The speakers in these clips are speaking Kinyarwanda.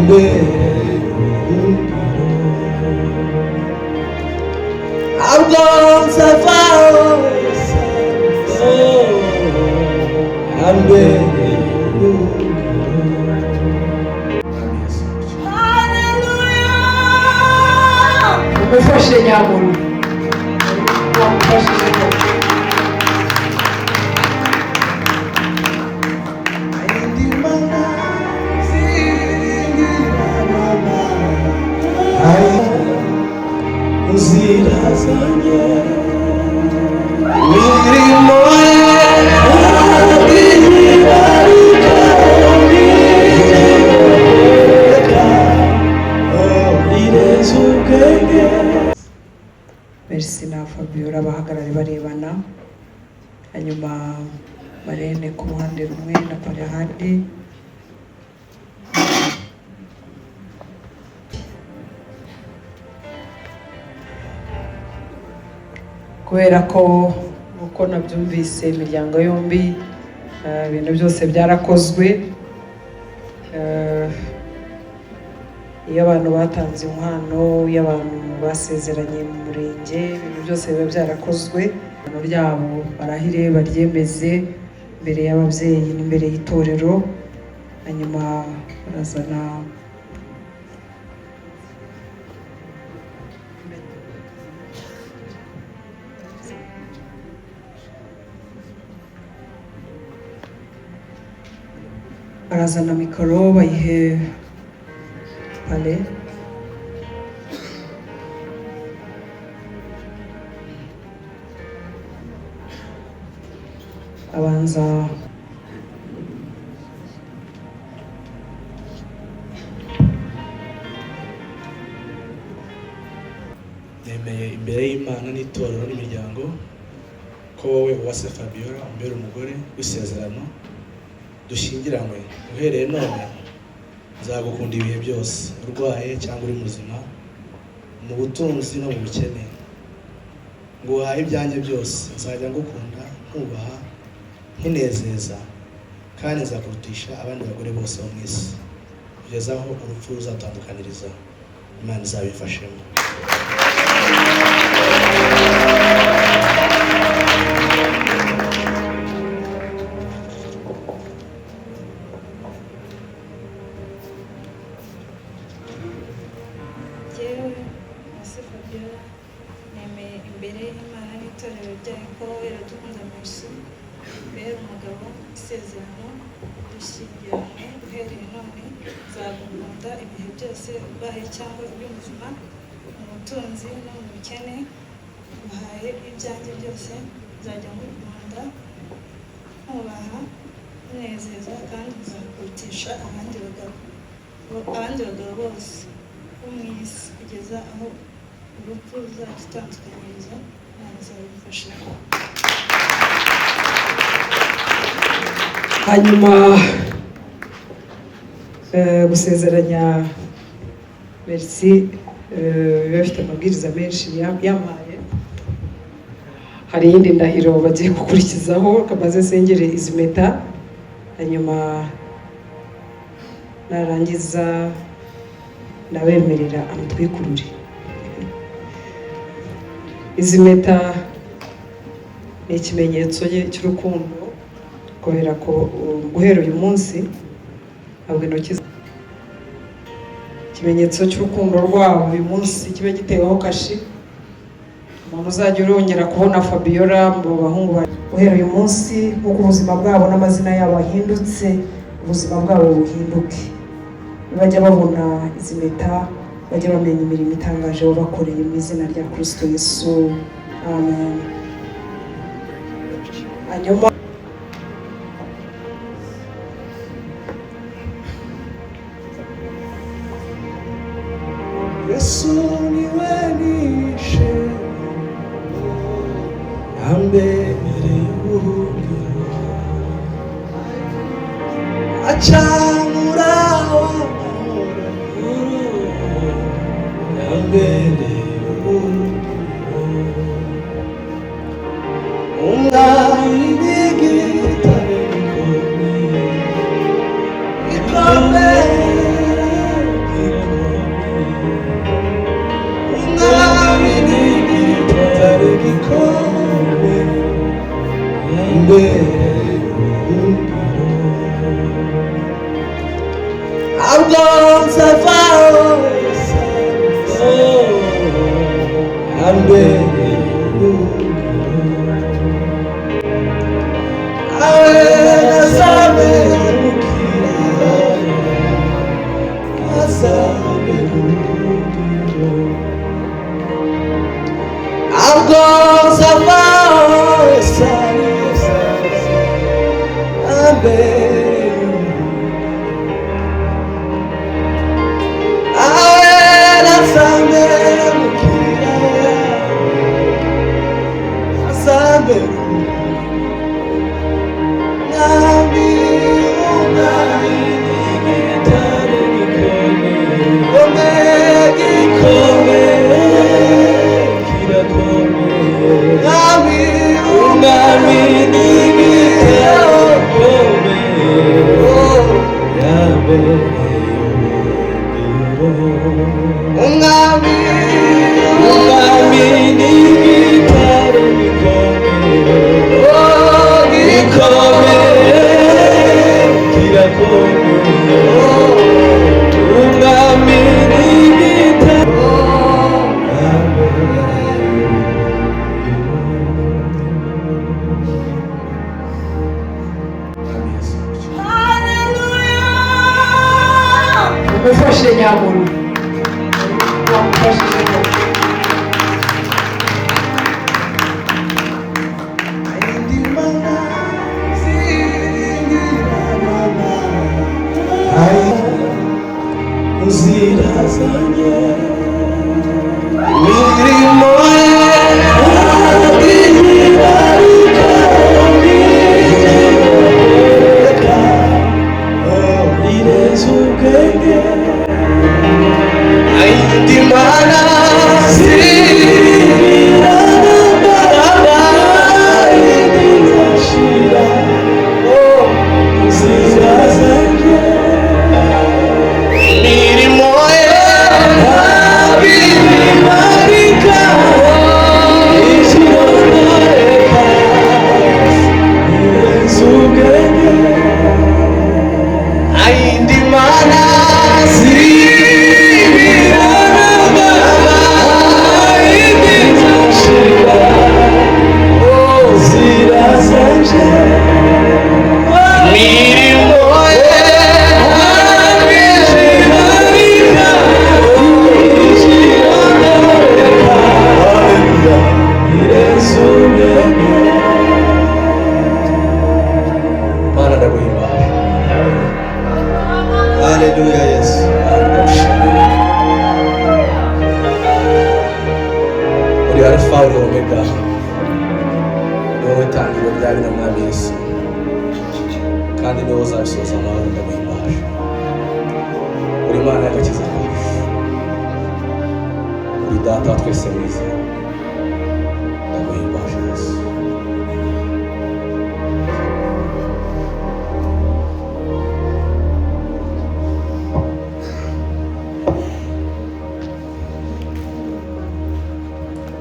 Ambereye ubuhungiro. Ntabwo nzavaho ambereye ubuhungiro. Umufashe nyabuna, wamufashije koko. Indi mana ziringirana, inzira zanjye, imirimo ye ntibarika, irenze ubwenge. Merci na Fabiola bahagarare barebana, hanyuma Marene ku ruhande rumwe na pare ahandi. Kubera ko uko nabyumvise imiryango yombi, ibintu byose byarakozwe. Iyo abantu batanze inkwano, iyo abantu basezeranye mu murenge, ibintu byose biba byarakozwe. Isezerano ryabo barahire, baryemeze imbere y'ababyeyi n'imbere y'itorero, hanyuma barazana mikoro bayihe pale. Abanza. Nemeye imbere y'Imana n'itorero n'imiryango ko wowe Uwase Fabiola umbera umugore w'isezerano, dushyingiranywe. Uhereye none nzagukunda ibihe byose, urwaye cyangwa uri muzima, mu butunzi no mu bukene. Nguhaye ibyanjye byose. Nzajya ngukunda, nkubaha, nkunezeza, kandi nzakurutisha abandi bagore bose bo mu isi kugeza aho urupfu ruzatandukaniriza, Imana izabifashemo. Jyewe Uwase Fabiola nemeye imbere y'Imana n'itorero ryayo ko wowe Iradukunda Merci umbera umugabo isezerano, dushyingiranywe. Uhereye none nzagukunda ibihe byose, urwaye cyangwa uri muzima, mu butunzi no mu bukene. Nguhaye ibyanjye byose. Nzajya ngukunda, nkubaha, nkunezeza, kandi nzakurutisha abandi bagabo bose bo mu isi kugeza aho urupfu ruzadutandukanyiriza, Imana izabimfashamo. Hanyuma gusezeranya Merci biba bifite amabwiriza menshi yampaye. Hari iyindi ndahiro bagiye gukurikizaho. Kamaze sengere izi mpeta, hanyuma narangiza ndabemerera amutwikurure izi mpeta. Ni ikimenyetso cy'urukundo, kubera ko guhera uyu munsi ntabwo intoki, ikimenyetso cy'urukundo rwabo uyu munsi kibe giteweho kashi. Umuntu uzajya urongera kubona Fabiola mu bahungu guhera uyu munsi, nk'uko ubuzima bwabo n'amazina yabo ahindutse, ubuzima bwabo buhinduke. Bajya babona izi mpeta, bajya bamenya imirimo itangaje wabakoreye, mu izina rya Kristo Yesu, amen. Hanyuma Yesu niwe nishe, ambereye ubuhungiro, acamura w'amahoro, ambereye ubuhungiro, umwami n'igitare gikomeye gikomeye. Ntabwo nzavaho ambereye ubuhungiro. Awe azambemukira, azambera ubuhungiro. Ntabwo nzavaho ambereye Umwami, Umwami n'igitare gikomeye, oh, gikomeye, kirakomeye. Umwami n'igitare. Mwami Yesu umugisha. Umufashe nyabuna, wamufashije koko. Inzira zanjye Mirimo ireze ubwenge. Indi mana Shira inzira zanjye mirimo Marika ikirondoreka ireze ubwenge. Indi mana mirimo Mana ndaguhimbaje. Haleluya Yesu. Mana ndagushimira. Uri Alpha, uri Omega, ni wowe tangiriro rya bino Mwami Yesu, kandi ni wowe uzabisoza amahoro. Ndaguhimbaje, uri Imana y'agakiza kacu, uri Data wa twese mwiza. Ndaguhimbaje Yesu.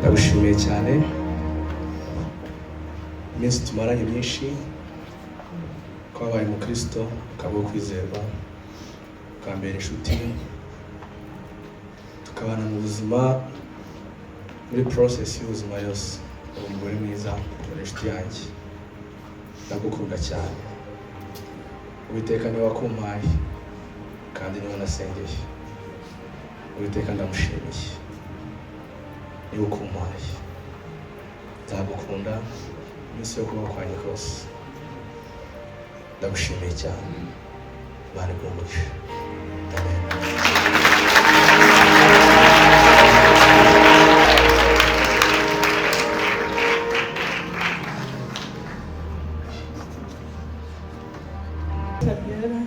Ndagushimiye cyane iminsi tumaranye myinshi, ko wabaye umukristo, ukaba uwo kwizerwa, ukambera inshuti, tukabana mu buzima, muri process y'ubuzima yose. Uri umugore mwiza, uri inshuti yanjye, ndagukunda cyane. Uwiteka niwe wakumpaye kandi niwe nasengeye. Uwiteka ndamushimiye, niba ukumpaye. Nzagukunda iminsi yo kubaho kwanjye kose. Ndagushimiye cyane. Imana iguhe umugisha. Amen. Fabiola,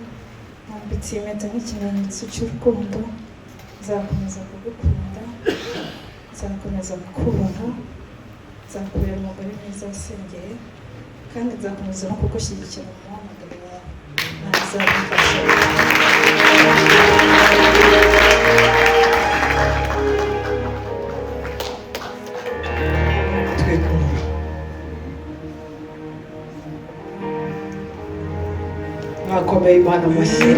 nambitse iyi mpeta nk'ikimenyetso cy'urukundo. Nzakomeza kugukunda, nzakomeza kukubaha, nzakubera umugore mwiza wasengeye, kandi nzakomeza no kugushyigikira mu muhamagaro wawe. Imana izabimfasha. Twikunda mwakomeye Imana amashyi.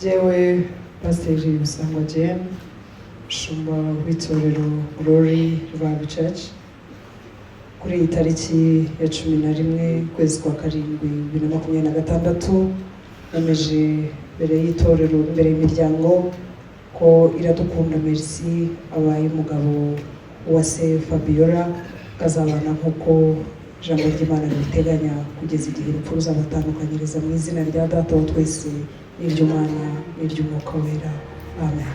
Jyewe Pasiteri Bisangwa Jane, umushumba w'itorero Glory Revival Church, kuri iyi tariki ya 11 ukwezi kwa 7 2026, nemeje mbere y'itorero, imbere y'imiryango, ko Iradukunda Merci abaye umugabo Uwase Fabiola, akazabana nk'uko ijambo ry'Imana ribiteganya kugeza igihe urupfu ruzabatandukanyiriza, mu izina rya Data wa twese n'iry'Umwana n'iry'Umwuka Wera, amen.